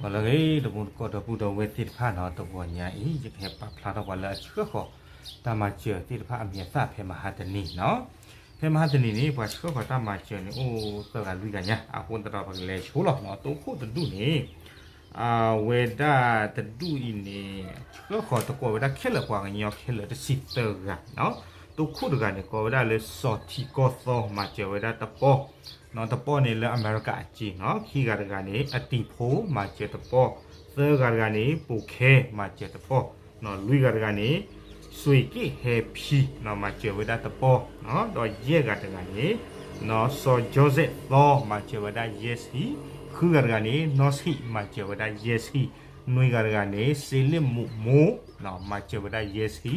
ဒီးလၢအဂ့ၤ တမူတကိးဒီပုၢ်ဒီဝဲၢ်သ့ၣ်တဖၣ်နီၤ, တဂီၤညါအံၤ ယကဟဲပာ်ဖျါထီၣ်ပှၤလၢအဆှၢဃီၤတၢ်မၤစၢၤသ့ၣ်တဖၣ်အမံၤအသၣ်ဖဲမဟါတနံၤနီၤ. ဖဲမဟါတနံၤန့ၣ် ပှၤဆှၢဃီၤတၢ်မၤစၢၤန့ၣ် အိၣ်သၢဂၤလွံၢ်ဂၤညါ, အဃိသတးဒီးပကလဲၤဆိလီၤနီၤ. တိခိၣ်တဒူၣ်န့ၣ် အဝဲဒၣ်တဒူၣ်အံၤန့ၣ် ဆှၢဃီၤသကိးဝဲဒၣ်ခဲလၢာ်ပှၤကညီခဲလၢာ်တဆံသၢဂၤနီၤ. တိခိၣ်တဂၤန့ၣ် ကိးဝဲဒၣ်လၢစီၤထံကီၢ်သီ မၤစၢၤဝဲဒၣ်တပီၢ်, တပီၢ်န့ၣ်လၢအမဲရကၤအစ့နီၤ. ခံဂၤတဂၤန့ၣ် အတံၤဖိ မၤစၢၤတပီၢ်, သၢဂၤတဂၤန့ၣ် ပိာ်ခဲ မၤစၢၤတပီၢ်, လွံၢ်ဂၤတဂၤန့ၣ် စွ့ၤက့ၣ်ဟဲဖံ မၤစၢၤဝဲဒၣ်တပီၢ်, ဒီးယဲၢ်ဂၤတဂၤန့ၣ် စီၤကၠီစဲးသီ မၤစၢၤဝဲဒၣ်ယဲၢ်ဆံ, ဃုဂၤတဂၤန့ၣ် နီၢ်ဆံး မၤစၢၤဝဲဒၣ်ယဲၢ်ဆံ, နွံဂၤတဂၤန့ၣ် စ့လ့ၣ်မူးမိၢ် မၤစၢၤဝဲဒၣ်ယဲၢ်ဆံ,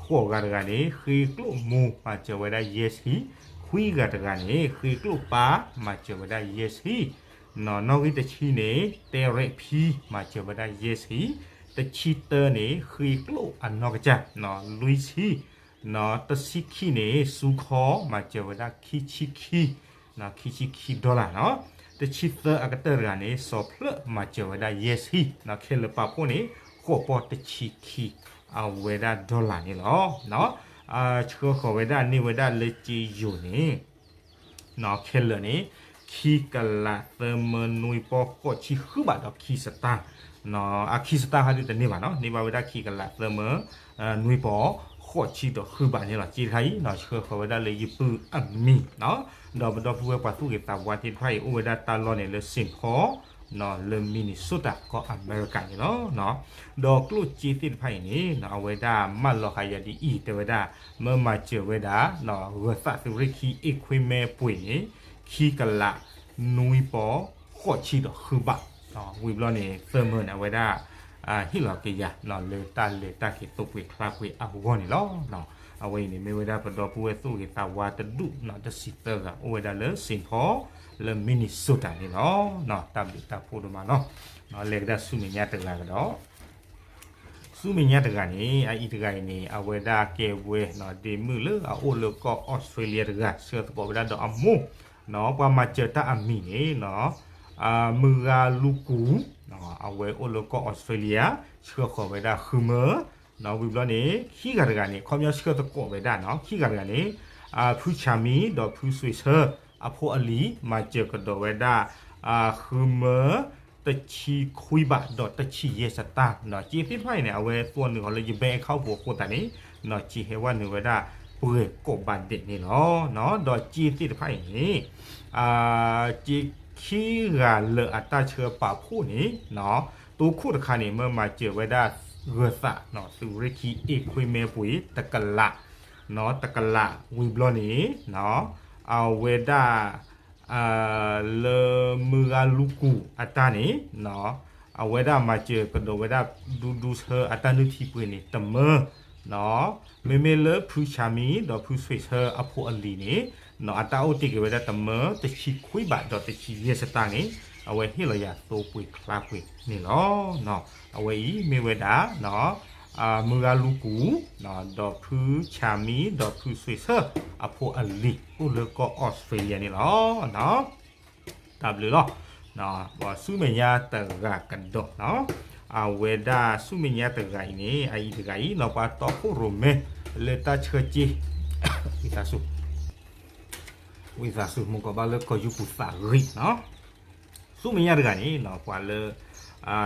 ဃိးဂၤတဂၤန့ၣ် ဃ့ကျိၣ်မူ မၤစၢၤဝဲဒၣ်ယဲၢ်ဆံ, ခွံဂၤတဂၤန့ၣ် ဃ့ကျိၣ်ပၢ် မၤစၢၤဝဲဒၣ်ယဲၢ်ဆံ, နီၣ်ဂံၢ်တဆံန့ၣ် တဲရဲးဖံ မၤစၢၤဝဲဒၣ်ယဲၢ်ဆံ, တဆံတၢန့ၣ် ဃ့ကျိၣ်အနီၢ်ကစၢ် လွံၢ်ဆံ, တဆံခံန့ၣ် စူခီ မၤစၢၤဝဲဒၣ်ခံဆံခံ ခံဆံခံ dollar နီၤ. တဆံသၢအကတၢၢ်တဂၤန့ၣ် စီၤဖျၢၣ် မၤစၢၤဝဲဒၣ်ယဲၢ်ဆံ, ခဲလၢာ်ပာ်ဖှိၣ်န့ၣ် ဃိးပီၢ်တဆံခံ အဝဲဒၣ် dollar န့ၣ်လီၤ. ဆှၢဃီၤဝဲဒၣ်န့ၢ်ဝဲဒၣ်လၢစ့ယိၤန့ၣ် ခဲလၢာ်န့ၣ် ခံကလးသၢမၢနွံပီၢ်ဃိးဆံဃုဘးဒီးခံစတၢ်, အခံစတၢ်ဟီဒုတန့ၢ်ဘၣ်နီၤ, န့ၢ်ဘၣ်ဝဲဒၣ်ခံကလးသၢမၢ နွံပီၢ်ဃိးဆံဒီးဃုဘးန့ၣ်လီၤ. စ့တခါအံၤ ဆှၢဃီၤဝဲဒၣ်လၢယပုၢ်အမံၤနီၤ, ဒီးပဒီပုၢ်ဝဲၢ်ပှၤသူၣ်ဂ့ၤသးဝါသ့ၣ်တဖၣ်အံၤ အိၣ်ဝဲဒၣ်တၢ်လီၢ်န့ၣ်လၢ Saint Paul လၢ Minnesota ကီၢ်အမဲရကၤန့ၣ်လီၤ. ဒီးကျိၣ်စ့သ့ၣ်တဖၣ်အံၤန့ၣ် အဝဲဒၣ်မၢလီၤဃာ်ယၤဒ်အံၤ တဲဝဲဒၣ် မၢမၤစၢၤဝဲဒၣ် ဂၢၤသးသုးရ့ၣ်ခံ အ့ၣ်ခွ့မဲပှ့ၤန့ၣ် ခံကလးနွံပီၢ်ဃိးဆံဒီးဃုဘး, ဝံၤဘျီန့ၣ် သၢမၢန့ၣ် အဝဲဒၣ် ဟ့ၣ်လီၤက့ၤယၤ လၢတၢ်လဲၤတၢ်က့ၤသိပှ့ၤချါပှ့ၤအဂီၢ်န့ၣ်လီၤ. အဝဲအံၤန့ၣ် မ့ၢ်ဝဲဒၣ်ပဒီပုၢ်ဝဲၢ်သူၣ်ဂ့ၤသးဝါတဒူၣ် တဆံသၢဂၤ အိၣ်ဝဲဒၣ်လၢ Saint Paul လၢ Minnesota န့ၣ်လီၤ. တၢ်ဘျုးတၢ်ဖှိၣ်ဒိၣ်မးလီၤ. လဲၤကဒါဆူမဲာ်ညါတဂၤကဒီး ဆူမဲာ်ညါတဂၤန့ၣ် အအံၤတဂၤအံၤန့ၣ် အဝဲဒၣ်ကဲဝဲ ဒ့မုၣ်လၢအအိၣ်လၢကီၢ်အီစထြ့လယါတဂၤ ဆှၢသကိးဝဲဒၣ်ဒီးအမိၢ်, ပှၤမၤစၢၤတၢ်အမံၤန့ၣ် မုၢ်ဂၤလူကူ, အဝဲအိၣ်လၢကီၢ်အီစထြ့လယါ, ဆှၢဃီၤဝဲဒၣ်ဃုမၢ, ဝံၤဘျီန့ၣ် ခံဂၤတဂၤန့ၣ် ခီပညီဆှၢသကိးဝဲဒၣ်နီၤ, ခံဂၤတဂၤန့ၣ် ဖုဆၣ်မံဒီး ဖုစွ့ၤဆၢ အဖိအလံၤ မၤစၢၤကဒီးဝဲဒၣ် ဃုမၢ တဆံခွံဘးဒီးတဆံယဲၢ်စတၢ်, စ့သ့ၣ်တဖၣ်အံၤန့ၣ် အဝဲသွီနုာ်ဃီၤလၢယ bank account ပူၤအဃိသတးန့ၣ် စ့ဟဲဝဲနုာ်ဝဲဒၣ် ပှဲၤကိးဘးဒဲးန့ၣ်လီၤ. ဒီးစ့သ့ၣ်တဖၣ်အံၤန့ၣ် စ့ခံဂၤလၢာ်အတၢ်ဆှၢပာ်ဖှိၣ်န့ၣ် တိခိၣ်တခါန့ၣ် မၢမၤစၢၤဝဲဒၣ် ဂၢၤသး သုးရ့ၣ်ခံ အ့ၣ်ခွ့မဲပှ့ၤ တကလး, တကလး ဝံၤဘျီန့ၣ် အဝဲဒၣ် လၢမုၢ်ဂၤလူကူအတၢ်န့ၣ် အဝဲဒၣ်မၤစၢၤကဒီးဝဲဒၣ် ဒူဒူဆၢအတၢ်နုၢ်ထံပှ့ၤန့ၣ် တမၢ, မ့မ့ၢ်လၢဖုဆၣ်မံဒီးဖုစွ့ၤဆၢအဖိအလံၤန့ၣ် အတၢ်အိၣ်တ့ၢ်က့ၤဝဲဒၣ်တမၢ တဆံခွံဘးဒီးတဆံယဲၢ်စတၢ်န့ၣ် အဝဲဟ့ၣ်လီၤယၤသိပှ့ၤချါပှ့ၤန့ၣ်လီၤ. အဝဲအံၤမ့ၢ်ဝဲဒၣ် မုၢ်ဂၤလူကူ ဒီးဖုဆၣ်မံဒီးဖုစွ့ၤဆၢအဖိအလံၤ အိၣ်လၢကီၢ်အီစထြ့လယါန့ၣ်လီၤ. တၢ်ဘျုးလီၤ. ပှၤဆူမဲာ်ညါတဂၤကဒီး, အဝဲဒၣ်ဆူမဲာ်ညါတဂၤအံၤန့ၣ် အအံၤတဂၤအံၤ ပှၤတီခိၣ်ရိၣ်မဲ လၢတၢ်ဆှၢစ့ ဝံသးစူၤ ဝံသးစူၤ မုၢ်ကီးဘၣ်လၢကီၢ်ယူပူၤသးဂ့ၤနီၤ. ဆူမဲာ်ညါတဂၤန့ၣ် ပှၤလၢ ဆှၢ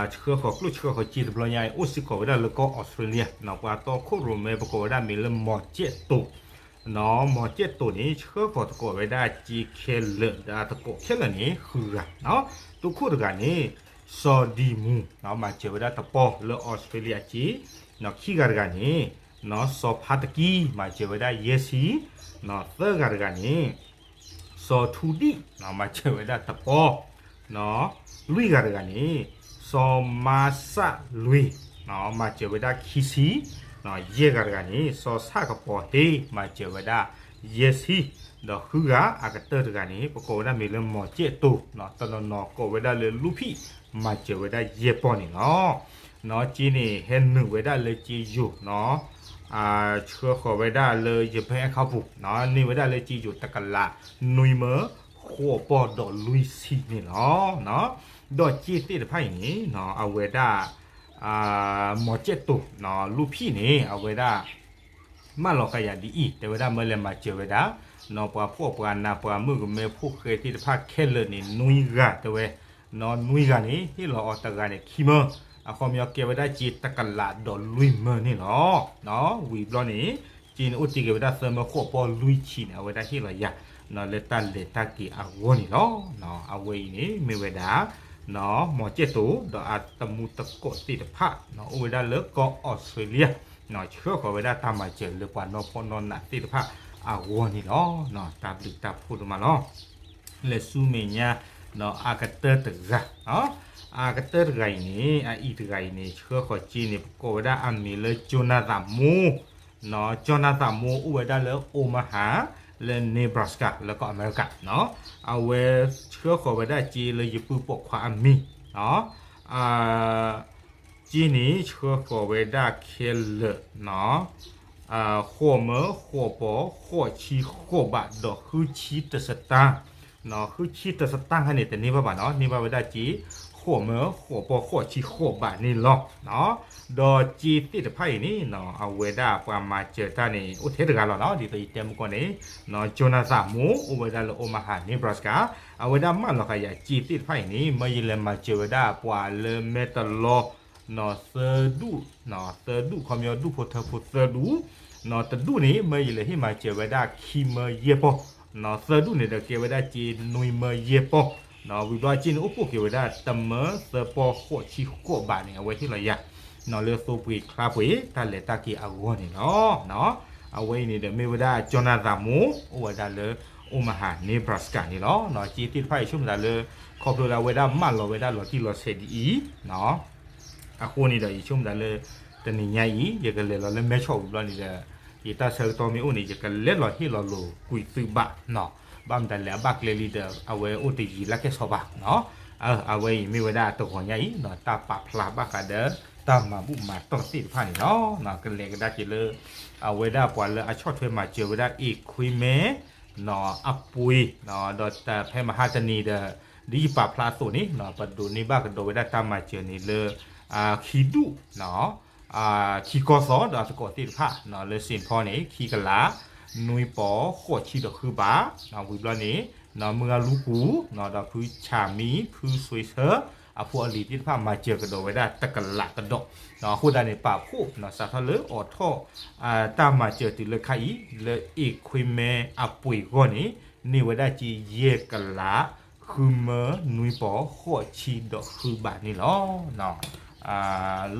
ဃီၤကျိၣ်ဆှၢဃီၤစ့တဘျီညါအံၤ အိၣ်စ့ၢ်ကီးဝဲဒၣ်လၢကီၢ်အီစထြ့လယါ, ပှၤတီခိၣ်ရိၣ်မဲ ပကိးဝဲဒၣ်မ့ၢ်လၢ မီၤကဲၣ်တိၤ, မီၤကဲၣ်တိၤန့ၣ် ဆှၢဃီၤသကိးဝဲဒၣ်စ့ခဲလၢာ် ဒီးသကိးခဲလၢာ်န့ၣ် ဃုဂၤ, တိခိၣ်တဂၤန့ၣ် စီၤဒံမူ မၤစၢၤဝဲဒၣ်တပီၢ်လၢအီစထြ့လယါစ့, ခံဂၤတဂၤန့ၣ် စီၤဖါတကံ မၤစၢၤဝဲဒၣ်ယဲၢ်ဆံ, သၢဂၤတဂၤန့ၣ် စီၤထူဒံၣ် မၤစၢၤဝဲဒၣ်တပီၢ်, လွံၢ်ဂၤတဂၤန့ၣ် စီၤမါစၣ်လွံၢ် မၤစၢၤဝဲဒၣ်ခံဆံ, ယဲၢ်ဂၤတဂၤန့ၣ် စီၤဆၣ်ကပီၤဟ့ မၤစၢၤဝဲဒၣ်ယဲၢ်ဆံ, ဒီးဃုဂၤအကတၢၢ်တဂၤန့ၣ် ပကိးဝဲဒၣ်မ့ၢ်လၢမီၤကဲၣ်တိၤ, တနီၤနီၤကိးဝဲဒၣ်လၢလူဖံး မၤစၢၤဝဲဒၣ်ယဲၢ်ပီၢ်န့ၣ်လီၤ. စ့န့ၣ် ဟဲနုာ်ဝဲဒၣ်လၢစ့ယိၤနီၤ, ဆှၢဃီၤဝဲဒၣ်လၢယ bank account ပူၤ, န့ၢ်ဝဲဒၣ်လၢစ့ယိၤတကလးနွံမၢ ဃိးပီၢ်ဒီးလွံၢ်ဆံန့ၣ်လီၤ. ဒီးကၠ့သ့ၣ်တဖၣ်အံၤန့ၣ် အဝဲဒၣ် မီၤကဲၣ်တိၤ လူၢ်ဖံၣ်န့ၣ် အဝဲဒၣ် မၢလီၤဃာ်ယၤဒ်အံၤ တဲဝဲဒၣ်မၢလဲၤမၤစၢၤဝဲဒၣ် ပှၤဖှီၣ်ပှၤနး ပှၤမုၣ်ကမဲ ဖိၣ်ဃဲသ့ၣ်တဖၣ်ခဲလၢာ်န့ၣ် နွံဂၤတဲဝဲ နွံဂၤန့ၣ် ဟ့ၣ်လီၤအီၤတဂၤန့ၣ် ခံမၢ အခီပညီကဲဝဲဒၣ်ကၠ့တကလးဒီးလွံၢ်မၢန့ၣ်လီၤ. ဝံၤဘျီန့ၣ် ကၠ့န့ၣ်အိၣ်တ့ၢ်က့ၤဝဲဒၣ်သၢမၢဃိးပီၢ်လွံၢ်ဆံန့ၣ် အဝဲဒၣ်ဟ့ၣ်လီၤယၤ လၢတၢ်လဲၤတၢ်က့ၤအဂီၢ်န့ၣ်လီၤ. အဝဲအံၤန့ၣ်မ့ၢ်ဝဲဒၣ် မီၤကဲၣ်တိၤ ဒီးအတမူတကိးသ့ၣ်တဖၣ် အိၣ်ဝဲဒၣ်လၢကီၢ်အီးစထြ့လယါ ဆှၢဃီၤဝဲဒၣ်တၢ်မၤစၢၤလၢပှၤနီၢ်ဖှီၣ်နီၢ်နးသ့ၣ်တဖၣ်အဂီၢ်န့ၣ်လီၤ. တၢ်ဘျုးတၢ်ဖှိၣ်ဒိၣ်မးလီၤ. လဲၤဆူမဲာ်ညါ အကတၢၢ်တဂၤ အကတၢၢ်တဂၤအံၤန့ၣ် အအံၤတဂၤအံၤန့ၣ် ဆှၢဃီၤကၠ့န့ၣ် ပကိးဝဲဒၣ်အမံၤလၢ Jonathan Moore, Jonathan Moore အိၣ်ဝဲဒၣ်လၢ Omaha လၢ Nebraska လၢကီၢ်အမဲရကၤ အဝဲဆှၢဃီၤဝဲဒၣ်ကၠ့လၢယပုၢ်ပိာ်ခွါအမံၤ ကၠ့န့ၣ်ဆှၢဃီၤဝဲဒၣ်ခဲလၢာ် ဃိးမၢ ဃိးပီၢ် ဃိးဆံဃိးဘး ဒီးဃုဆံတစတၢ်, ဃုဆံတစတၢ်ခါန့ၣ် တန့ၢ်ဘၣ်ဘၣ်နီၤ, န့ၢ်ဘၣ်ဝဲဒၣ်ကၠ့ ဃိးမၢ ဃိးပီၢ် ဃိးဆံဃိးဘးန့ၣ်လီၤ. ဒီးကၠ့သ့ၣ်တဖၣ်အံၤန့ၣ် အဝဲဒၣ်ပှၤမၤစၢၤတၢ်န့ၣ် အိၣ်ထဲတဂၤလီၤနီၤ, ဒ်သိးယတဲမုၢ်ကီၢ်န့ၣ် Jonathan Moore အိၣ်ဝဲဒၣ်လၢ Omaha Nebraska အဝဲဒၣ်မၢလီၤဃာ်ယၤကၠ့သ့ၣ်တဖၣ်အံၤန့ၣ် မၢယလဲၤမၤစၢၤဝဲဒၣ်ပှၤလၢမဲတလီ သၢဒူၣ်, သၢဒူၣ် ခီပညီဒူၣ်ဖိထၢဖိသၢဒူၣ်, တဒူၣ်န့ၣ် မၢယလဲၤဟ့ၣ်မၤစၢၤဝဲဒၣ်ခံမၢယဲၢ်ပီၢ်, သၢဒူၣ်န့ၣ်ဒီးကဲဝဲဒၣ်ကၠ့နွံမၢယဲၢ်ပီၢ်, ဝံၤဘျီကၠ့န့ၣ်အိၣ်ပိာ်က့ၤဝဲဒၣ် တမၢသၢပီၢ်ဃိးဆံဃိးဘးန့ၣ် အဝဲဟ့ၣ်လီၤယၤ လၢသိပှ့ၤချါပှ့ၤ တၢ်လဲၤတၢ်က့ၤအဂီၢ်န့ၣ်လီၤ. အဝဲအံၤန့ၣ်ဒီးမ့ၢ်ဝဲဒၣ် Jonathan Moore အိၣ်ဝဲဒၣ်လၢ Omaha Nebraska န့ၣ်လီၤ. ကၠ့သ့ၣ်တဖၣ်အံၤဆိကမိၣ်သးလၢ ခီဖျိလၢအဝဲဒၣ်မၢလီၤဝဲဒၣ်လီၤတံၢ်လီၤဆဲးဒ်အံၤ အဃိန့ၣ်ဒီး ယဆိကမိၣ်သးလၢ တနံၤညါအံၤ ယကလဲၤလီၤလၢမဲဆီးဝံၤဘျီန့ၣ်ဒီး ယတၢ်ဆၢကတီၢ်မ့ၢ်အိၣ်န့ၣ် ယကလဲၤလီၤဟ့ၣ်လီၤလိာ်ကွံာ်သုဘၣ်, ဘၣ်မတၤလဲၣ် အဘၣ်ကျဲလံဒီး အဝဲအိၣ်တယံာ်လၢကဲဆီဘၣ်, အဝဲအံၤမ့ၢ်ဝဲဒၣ်တဂီၤညါအံၤ တၢ်ပာ်ဖျါဘၣ်ဃးဒီး တၢ်မၤဘူၣ်မၤတီၢ်သ့ၣ်တဖၣ်န့ၣ်လီၤ. ကလဲၤကဒါက့ၤလၢ အဝဲဒၣ်ပှၤလၢအဆီၣ်ထွဲမၤစၢၤဝဲဒၣ် Equipment အပှ့ၤ ဒီးတၢ်ဖဲမဟါတနံၤဒီး ဒ်ယပာ်ဖျါအသိးန့ၣ် ပဒိးန့ၢ်ဘၣ်ကဒီးဝဲဒၣ်တၢ်မၤစၢၤန့ၣ်လၢ ခံဒူၣ် ထံကီၢ်သီဒီးအသကိးသ့ၣ်တဖၣ် လၢ Saint Paul န့ၣ် ခံကလး နွံပီၢ်ဃိးဆံဒီးဃုဘး, ဝံၤဘျီန့ၣ် မုၢ်ဂၤလူပူၤ ဒီးဖုဆၣ်မံ ဖုစွ့ဆၢ အဖိအလံၤသ့ၣ်တဖၣ် မၤစၢၤကဒီးဝဲဒၣ်တကလးကဒီး, အဃိသတးန့ၣ် ပာ်ဖှိၣ်စးထီၣ်လၢအိးထီၣ် တၢ်မၤစၢၤတုၤလၢခါအံၤ လၢ Equipment အပှ့ၤဂီၢ်န့ၣ် န့ၢ်ဝဲဒၣ်ကၠ့ယဲၢ်ကလး ဃုမၢနွံပီၢ်ဃိးဆံဒီးဃုဘးန့ၣ်လီၤ.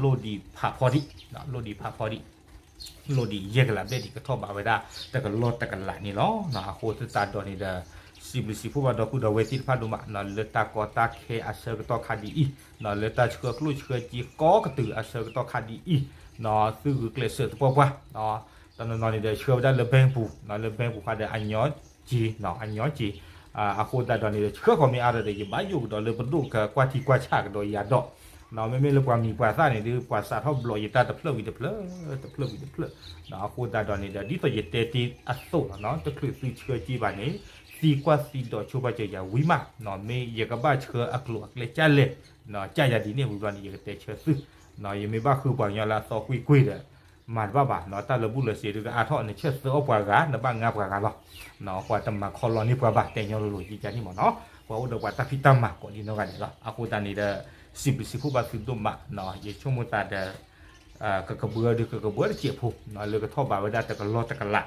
လိၣ်ဒံးဖးဖီဒံး, လိၣ်ဒံးဖးဖီဒံး, လိၣ်ဒံးယဲၢ်ကလးဘျဲၣ်ဒံးကထီၣ်ဘးဝဲဒၣ် တကလီၢ်တကလးန့ၣ်လီၤ. အဃိသတးဒီးန့ၣ်ဒီး စံးဘျုးစံးဖှိၣ်ဘၣ်ဒီပုၢ်ဒီဝဲၢ်သ့ၣ်တဖၣ်ဒိၣ်မး လၢတၢ်ကီတၢ်ခဲအဆၢကတီၢ်ခါဒ်အံၤ, လၢတၢ်ဆှၢကျိၣ်ဆှၢစ့ကိးကတုၤအဆၢကတီၢ်ခါဒ်အံၤ, သုဂုာ်ကျဲးစၢးသပှၢ်ပှၢ် တနီၤနီၤန့ၣ်ဒီးဆှၢဝဲဒၣ်လၢ bank ပူၤ, လၢ bank ပူၤဃီဒီးအညီက့ၤ, အညီက့ၤ, အဃိသတးဒီးန့ၣ်ဒီး ဆှၢဃီၤမ့ၢ်အါထီၣ်ဒီး ယဘၣ်ယိၣ်ကဒီးလၢပဒိၣ်ကကွၢ်ထံကွၢ်ဆးကဒီးယၤဒီး, မ့မ့ၢ်လၢပှၤမံၤပှၤသၣ်န့ၣ်ဒီး ပှၤစးထီၣ်ဘျီးယတၢ်တဖျၢၣ်ဝံၤတဖျၢၣ်, တဖျၢၣ်ဝံၤတဖျၢၣ်, အဃိသတးဒီးန့ၣ်ဒီး ဒ်သိးယတဲတ့ၢ်အသိးလီၤ, တချုးသုဆှၢက့ၤဘၣ်န့ၣ် သံကွၢ်သံဒိးဆိပာ်စၢၤယၤဝံၤမး, မ့ၢ်ယကဘၣ်ဆှၢအကျိၤအကျဲကလဲၣ်, ကယၤဒ်န့ၣ်ဝံၤဘျီန့ၣ် ယကတဲဆၢသု, ယမ့ၢ်ဘၣ်ဃုပှၤကညီလၢအသီကွ့ၢ်ကွ့ၢ်ဒီး မၤတဘၣ်ဘၣ်, တၢ်လၢဘူၣ်လၢစ့ဒုးကအါထီၣ် နဆၢၣ်သၢအီၣ်ပှၤဂၤ နဘၣ်ငါပှၤဂၤလီၤ, ပှၤတမၤခီလီန့ၢ်ပှၤဘၣ် တဲညီလိၤလိၤကကန့ၣ်မ့ၢ်နီၤ, ပှၤအိၣ်ဒီးပှၤတၢ်ဖံးတၢ်မၤကိးဒံနီၢ်ဂၤဒဲးလီၤ. အဃိသတးန့ၣ်ဒီး စံးဘျုးစံးဖှိၣ်ဘၣ်သုဒိၣ်မး, ယဆိကမိၣ်သးဒီး ကကဘှၢဒုးကကဘှၢတစဲးဖိ လၢကထီၣ်ဘးဝဲဒၣ်တကလီၢ်တကလး,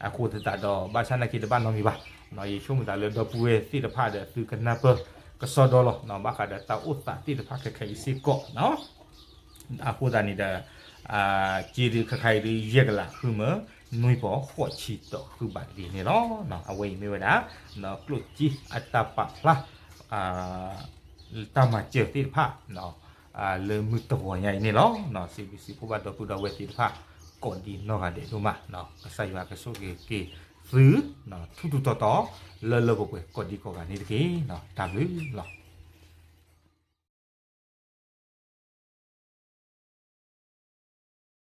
အဃိသတးဒီး ဘၣ်ဆၣ်နာ်က့တဘၣ်နီတမံၤဘၣ်, ယဆိကမိၣ်သးလၢဒီပုၢ်ဝဲၢ်သ့ၣ်တဖၣ်ဒီး သုကနၢ်ပၢၢ်ကစီဒီလီၤ, ဘၣ်ဃးဒီးတၢ်အိၣ်သးသ့ၣ်တဖၣ်ခဲခဲအံၤစ့ၢ်ကီး အဃိသတးန့ၣ်ဒီး က့ဒုးခါခါအံၤဒုး ယဲၢ်ကလးဃုမၢ နွံပီၢ်ဃိးဆံဒီးဃုဘးလံန့ၣ်လီၤ. အဝဲအံၤမ့ၢ်ဝဲဒၣ် ကျိၣ်စ့အတၢ်ပာ်ဖျါ တၢ်မၤစၢၤသ့ၣ်တဖၣ် လၢမုၢ်တဂီၤညါအံၤန့ၣ်လီၤ. စံးဘျုးစံးဖှိၣ်ဘၣ်ဒီပုၢ်ဒီဝဲၢ်သ့ၣ်တဖၣ် ကိးဒံနီၢ်ဂၤဒဲးဒိၣ်မး, ကစၢ်ယွၤကဆိၣ်ဂ့ၤက့ၤသု ထူထူတီတီ လၢလၢပှဲၤပှဲၤကိးဒံကိးဂၤန့ၣ်တက့ၢ်. တၢ်ဘျုးလီၤ.